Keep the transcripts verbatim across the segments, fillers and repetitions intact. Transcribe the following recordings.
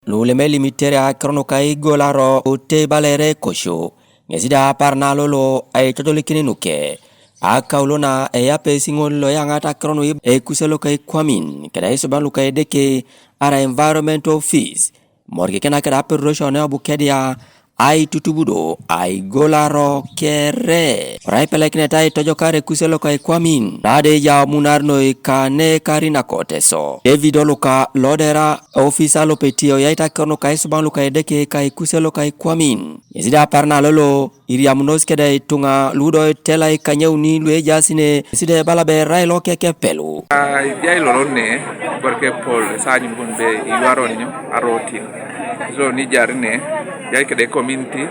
Luleme limitere akiro nuka igolaro ute ibalere kosho. Ŋesi da apar na lolo aitotolikin nuke. Akaulo na eyapesi ŋol loyaŋat akiro nu ib-, ekuse loka ikwamin, keda isuban luka Edeke, ara Environment Office. Morikikina keda aperuroisio ne Obukedia, aitutubudo, aigolaro kere. Orai pelekineta aitojokar ekuse loka ikwamin, nade ejau munar noi kane kari nakoteso. David Oluka, lodera ofisa lopetio, yaitakero nuka isuban luka Edeke ka ekuse loka ikwamin. Ŋesi da apar na lolo, iriamunos keda ituŋa ludo itela ikanyauni luejaas ne, ŋesi da ebala ebe erai lokekepelu. Ah, ijai lolo ne, borke pol, esaanyun bon be iwaron nyo, arotin. So, nijar ne, ijai keda community,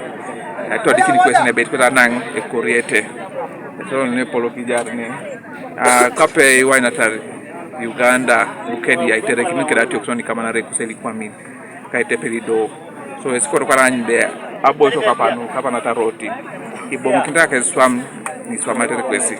etodikin kwesi ne bet kwesi anaŋ ekoriete. So, ne polo kijar ne, ah, kape iwainatar Uganda, Bukedia, iterekini keda atiok soni kamanare kuseli kwamin. Kaitepeli do. So, esikoro karany be, aboisio kapanu, kapanata roti. Iboŋokinit akeswam, niswamatere kwesi.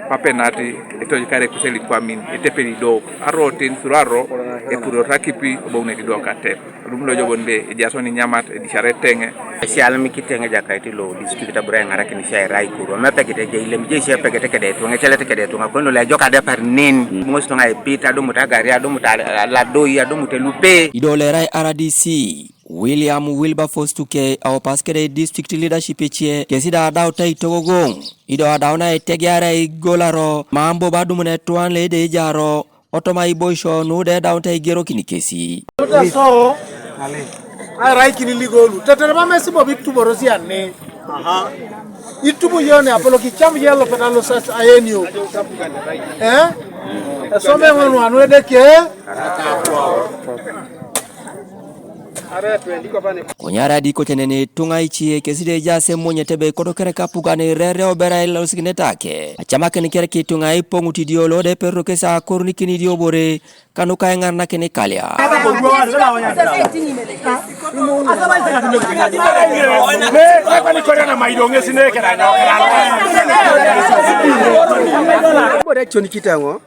Papenati, etojokare kuseli kwamin, etepeli do. Arotin, suraro, epurot akipi, oboŋuneti do katep. Lum lo jobon be, ejaso ni nyamat, edishare teŋe. Esial mikiteŋe Ejakait lo district abura eŋarakin sia erai kuru. Mepekit eje ilem je sia epekete kede etuŋ, ecelete kede etuŋ. Akoni lo ejok adepar nen. Ŋos tuŋa epit, adumut agari, adumut al-, aladoi, adumut elupe. Ido lo erai R D C, William Wilberforce Tuke, aupas kede district leadership ece, kesi da adauta itogogoŋ. Ido adauna etegeare igolaro, mam bobo adumun etuan lo edejaro, otoma iboisio nuda edaunit aigerokin kesi. Luta so, airaikin ligolu. Tetere mam esi bobo ituborosi ani. Aha. Itubu yoni apolo kicham yelo peta lo sas ayenio. Eh? Esome ŋonu anu Edeke. Konye arai di kote nene ituŋa ice kesi da ejaas emonyet ebe kodo kereka apugan irere obera ilosikineta ake. Acamakin kereka ituŋa ipoŋut idio lo da eperoro kesi akorunikin idiobore kanuka eŋaranakin ikalia. Ibore econikite eoŋ,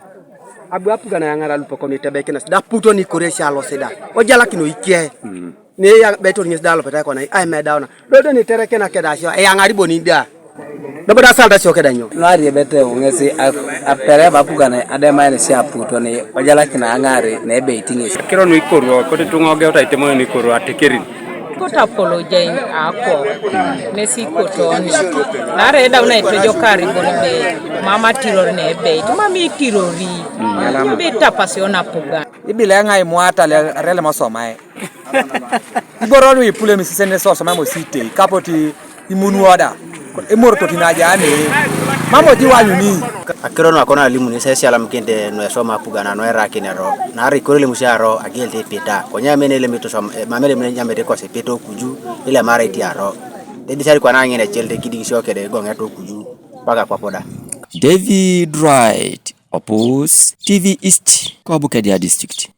abu apugan ayaŋar alupe kon itebekinas da aputo nikore esi alosida. Ojalakino ikie. Ne ya betor ŋes da alopet aikona, ai medauna. Dodo ni tere kena keda sio, eyaŋari boni da. Dobo da salta sio keda nyo. Nuari ebete ŋes a-, apere bapugan ademain si aputo ni ojalakina aŋari ne ebeit ŋes. Kiro nu ikoruo, kote tuŋa ogeuta itemoyo ni ikoruo atekerin. Kota apologize akwo, mesi kotoni. Nare edauna itojokari boni be, mama tiror ne ebeit, mama itirori. Be tapasio napugan. Ibile ŋai muata le, rele mosomae. Iboro lu ipule misisen ne sosoma mo sitei, kapoti imunuoda. Imorototin ajani. Mamo jiwanyuni. Akiro nu akona alimu ni sesi alamikinte nu esoma apugana nu erakin ero. Naarai kore elemusi aro agelte ipita. Konye amene elem itusoma, eh, mam elem ne nyamete kosi ipita okuju, ile mara iti aro. Dedisari kwana ŋin ecelte kidiŋ sio kede igoŋet okuju, paka kwapoda. David Wright. Opus T V East, ko Bukedea District.